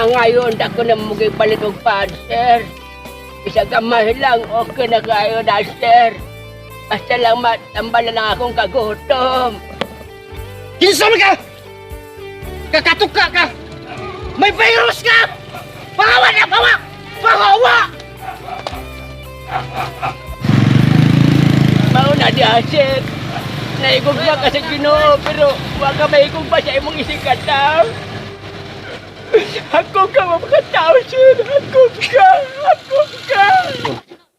Mangayon ako na palit og pad, sir. Isa gamay lang, okay na kayo na, sir. Basta lang matambal na lang akong kagutom. Kinsa man ka? Kakatuka ka! May virus ka! Pangawa na! Pawa! Pangawa! Mauna diha, sir. Naigugma ka sa Ginoo, pero wa ka mahigugma sa imong isikataw. Ako ka makatao, sir. Ako ka. Ako ka.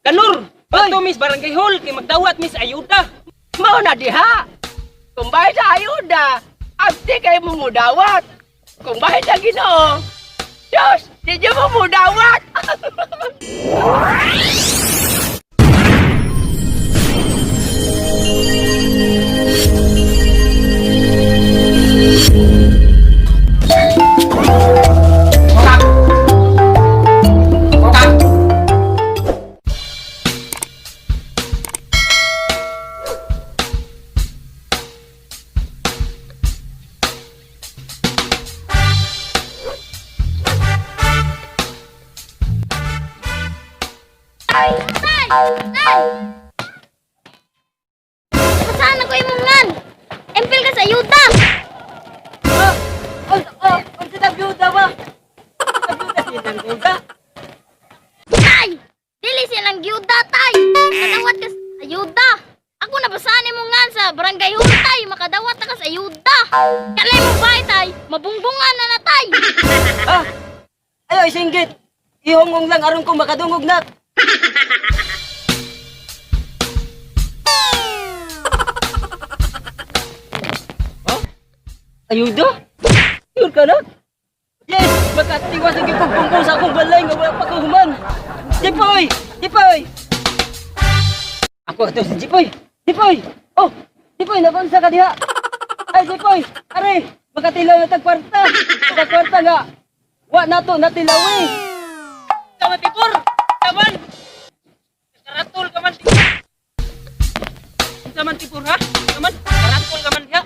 Kanor, bato mis barangay hall kay magdawat mis ayuda. Mao na diha. Kung bahay sa ayuda, abdi kay mo mudawat. Kung bahay sa Ginoo, Diyos, di niyo mo mudawat. Tay! Tay! Saan ako imong nan? Empil ka sa ayuda! Oh, oh, oh, unsa ta byuda ba? Unsa byuda silang byuda? Tay! Dili silang gyuda, tay! Kadawat ka sa ayuda! Ako nabasaan imong ngan sa barangay hall, tay! Makadawat na ka sa ayuda! Kanay mo ba, tay? Mabungbungan na na, tay! Ah. Ayo isinggit. Ihongong lang aron ko makadungog na. Huh? Ayuda? Yun ka na? Yes! Makatiwas ang gipagpungpong sa akong balay nga wala pa ko human. Jipoy! Jipoy! Ako ito si Jipoy! Jipoy! Oh! Jipoy, nakunsa ka diha! Ay, Jipoy! Are! Makatilaw na tagkwarta! Tagkwarta nga! Wa na to, natilaw eh! Tama, Tipor! Taman! Karatol ka man, Tipor! Taman, Tipor, ha? Taman! Karatol ka man diha!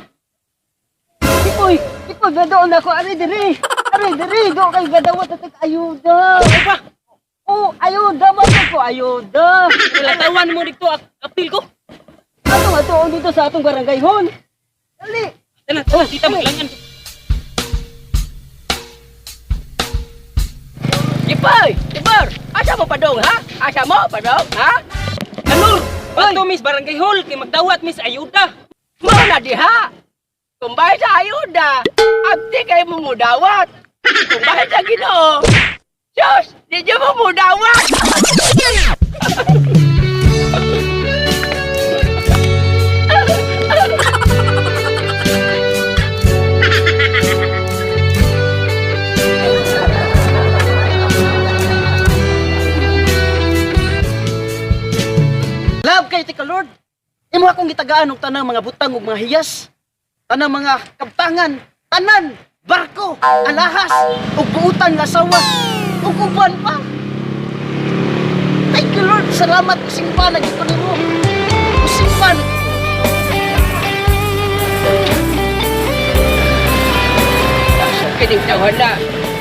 Tipoy! Tipoy, gadoon ako! Are, dire! Are, dire! Doon kay gadawat at ayuda! Ay ba? Oh, ayuda ba ko? Ayuda! Tawan mo dito apil ko. Ato nga tuon dito sa atong barangay hon. Dali. Dala, oh, tita maglangan. Jipoy! Tipor! Asa mo padong, ha? Asa mo padong, ha? Kanor, bato mis barangay hall kay magdawat mis ayuda. Mao na diha. Kung bahay sa ayuda, abdi kay mo mudawat. Kung bahay sa Ginoo, Diyos, di niyo mo mudawat. Love kay tika Lord. Imo akong gitagaan og tanang mga butang ug mga hiyas, tanang mga kabtangan, tanan, barko, alahas, ug buutan nga asawa, ug uban pa. Thank you Lord, salamat usimba na gid ko nimo. Usimba na gid ko. Sa kining tawa na.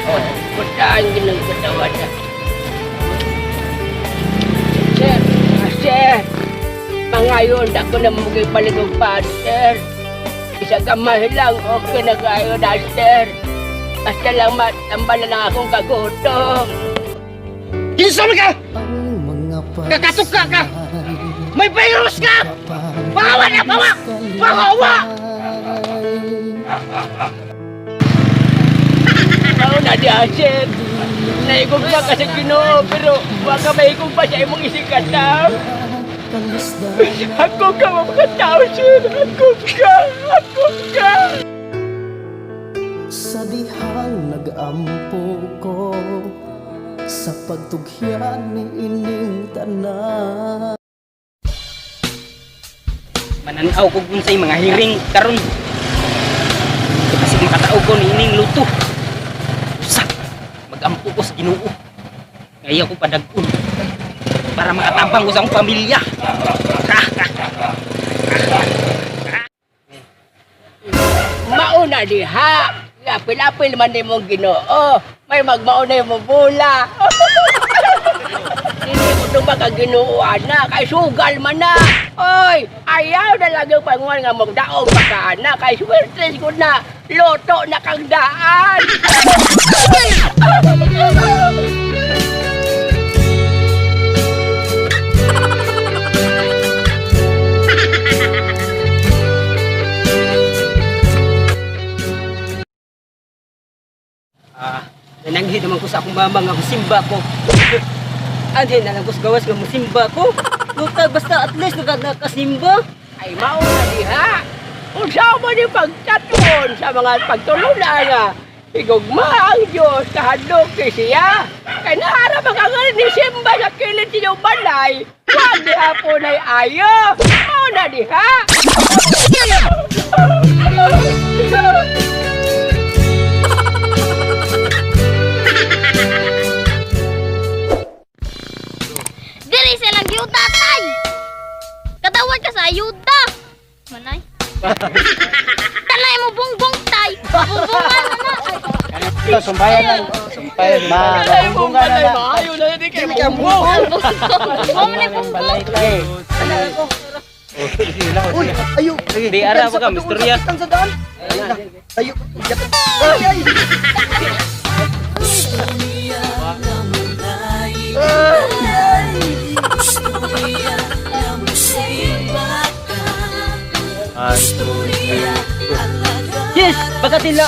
Oh, putaan ginang katawa na. Sir, ah, sir. Mangayon ako na palit og pad, sir. Isa gamay lang, okay na kayo na, sir. Basta lang matambal na lang akong kagutom. Kinsa man ka? Kakatuka ka! May virus ka! Pangawa na! Pawa! Pangawa! Mao na diha, sir. Naigugma ka sa Ginoo, pero wa ka mahigugma sa imong isikataw. Ako ka makatao, sir. Ako ka. Ako ka. Sa dihang nag-ampo ko sa pagtugyan ni ining tanan. Mananaw ko unsay mga hiring karon. Kasi makatao ko niining luto. Usa, magampo ko sa Ginoo. Ngayon ko padag-on para makatabang ko sa akong pamilya. Mauna diha. Apil-apil man ni mong Ginoo. May magmaunay mo bula. Hindi ko ito baka Ginoo ana kay sugal man na. Oy, ayaw na lang yung panguan nga magdaog pa ka ana kay swerte ko na loto na kang daan. Ah, nananghid naman ko sa akong mama nga musimba ko. Anhin na lang ko sa gawas nga musimba ko. Luta, basta at least nakasimba. Ay mao na diha. Unsa man yung pagkatuon sa mga pagtulunan nga higugma ang Diyos kahadlok kay siya. Kay naara makangalan ni Simba sa kilid sa iyong balay. Wag diha po na'y ayo. Mao na diha. Dili silang giyuda, tay! Kadawat ka sa ayuda! Manay. Tanay mo bungbong, tay! Bungbungan na na! Ito, sumbayan lang. Sumbayan. Ma, mabungbungan na na. Maayo na di kay Dili ka bungbong. Bungbong! Mo na bungbong! Uy, ayo. Di ara ba ka, misterya? Sa daan. Ayo. Ay, ay. Yes, baka tila.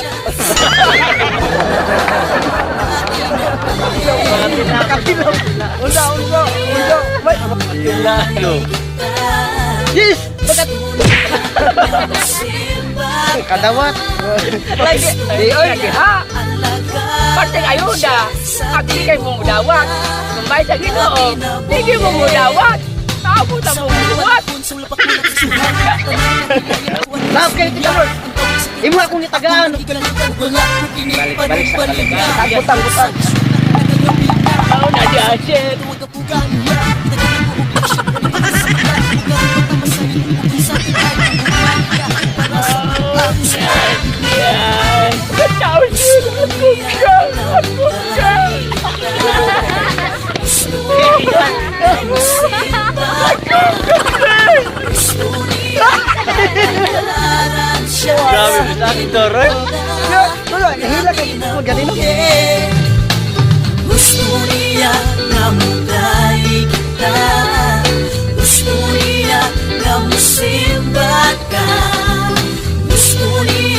Nakatilaw. Unsa, unsa, unsa. May. Yes, bakat. Kadawat. Lagi. Di oy diha. Pating ayuda. Ag di kay mo mudawat. Sumbay sa Ginoo. Di mo mudawat. Tabo ta mo mudawat. Love kayo ti Lord. Imo akong gitagaan. Balik balik sa balik. Butang butang. Mao na diha, sir. Tao sir, ako siya, ako siya. Grabe mo actor, eh. Wala, nahila kay mo ganino. Gusto niya na mutay kita. Gusto niya na musimba ka. Gusto niya